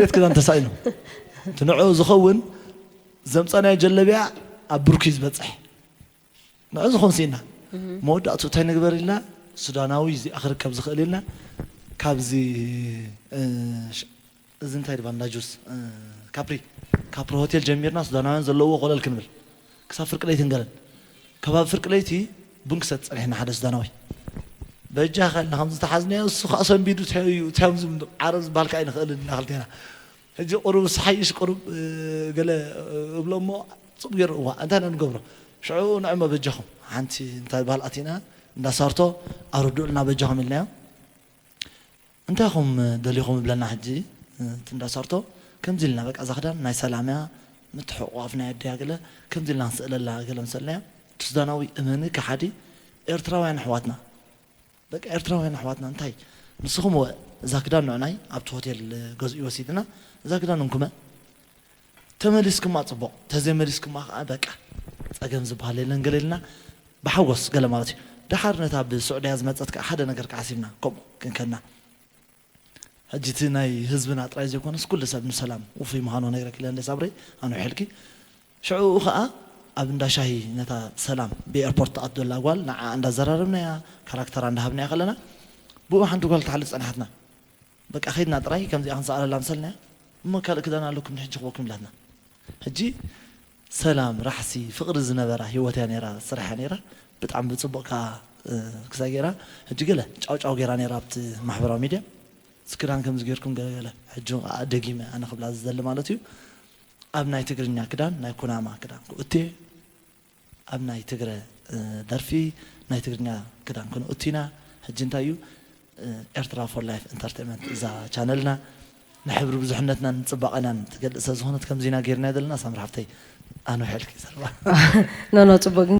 ሬት ክዳን ተሳኢኑ እቲ ንዕኡ ዝኸውን ዘምፃናዮ ጀለቢያ ኣብ ብርኩ እዩ ዝበፅሕ። ንዑ ዝኾን ስኢና መወዳእቱ እንታይ ንግበር ኢልና ሱዳናዊ እዚኣ ክርከብ ዝኽእል ኢልና ካብዚ እዚ እንታይ ድባ እንዳ ጁስ ካፕሪ ካፕሪ ሆቴል ጀሚርና ሱዳናውያን ዘለውዎ ኮለል ክንብል ክሳብ ፍርቂ ለይቲ ንገለን። ከባቢ ፍርቂ ለይቲ ቡን ክሰት ጸኒሕና ሓደ ሱዳናዊ በጃኻ ኢልና ከም ዝተሓዝናዮ እሱ ከዓ ሰንቢዱ እንታይ እዩ እንታይ እዮም ዝም ዓረብ ዝበሃል ከዓ ኣይንኽእልን ኢና ክልቴና። ሕጂ ቁሩብ ዝሓይሽ ቁሩብ ገለ እብሎ እሞ ጽቡቅ ገይሩ እዋ እንታይ ኢና ንገብሮ ሽዑ ንዕሞ በጃኹም ሓንቲ እንታይ በሃል ኣቲና እንዳ ሳርቶ ኣረድኡልና በጃኹም ኢልናዮ። እንታይ ኹም ደሊኹም ብለና ሕጂ እቲ እንዳ ሳርቶ ከምዚ ኢልና በቃ እዛ ክዳን ናይ ሰላም እያ ምትሕቑቋፍ ናይ ኣደያ ገለ ከምዚ ኢልና ንስእለላ ገለ ምሰልናዮ እቲ ሱዳናዊ እመኒ ከሓዲ ኤርትራውያን ኣሕዋትና በቃ ኤርትራውያን ኣሕዋትና እንታይ ንስኹም ወ እዛ ክዳን ንዕናይ ኣብቲ ሆቴል ገዝኡ ወሲድና እዛ ክዳን እንኩመ ተመሊስኩማ ጽቡቕ ተዘይመሊስኩማ ከዓ በቃ ጸገም ዝበሃል የለን ገለ ኢልና ብሓጎስ ገለ ማለት እዩ። ደሓር ነታ ብስዑድያ ዝመጸት ከዓ ሓደ ነገር ከዓ ሓሲብና ከምኡ ክንከና ሕጂ እቲ ናይ ህዝብና ጥራይ ዘይኮነስ ኩሉ ሰብ ንሰላም ውፉይ ምዃኑ ነግረኪ ኢለ እንደ ሳብረይ ኣነ ውሕልኪ ሽዑኡ ከዓ ኣብ እንዳ ሻሂ ነታ ሰላም ብኤርፖርት ትኣቱ ዘላ ጓል ንዓ እንዳዘራረብናያ ካራክተራ እንዳሃብናያ ከለና ብኡ ሓንቲ ጓል ትሓልፍ ጸናሓትና በቃ ከይድና ጥራይ ከምዚኣ ክንሰኣለላ ምሰልናያ እሞ ካልእ ክዳን ኣለኩም ንሕጂ ክበኩም ኢላትና ሕጂ ሰላም ራሕሲ ፍቕሪ ዝነበራ ህይወት እያ ነይራ ስራሕ እያ ነይራ ብጣዕሚ ብፅቡቕ ከዓ ክሳይ ገይራ ሕጂ ገለ ጫውጫው ገይራ ነይራ ኣብቲ ማሕበራዊ ሚድያ እዚ ክዳን ከምዚ ገይርኩም ገለገለ ሕጂ ከዓ ደጊመ ኣነ ክብላ ዝደሊ ማለት እዩ ኣብ ናይ ትግርኛ ክዳን ናይ ኩናማ ክዳን ክእቱ ኣብ ናይ ትግረ ደርፊ ናይ ትግርኛ ክዳን ክንእቱ ኢና ሕጂ እንታይ እዩ ኤርትራ for life entertainment እዛ ቻነልና ንሕብሪ ብዙሕነትናን ፅባቐናን ትገልፅ ስለዝኾነት ከምዚና ገይርና ዘለና ሳምሪ ሓፍተይ ኣነ ውሕልኪ ዘርባ ኖ ኖ ፅቡቅ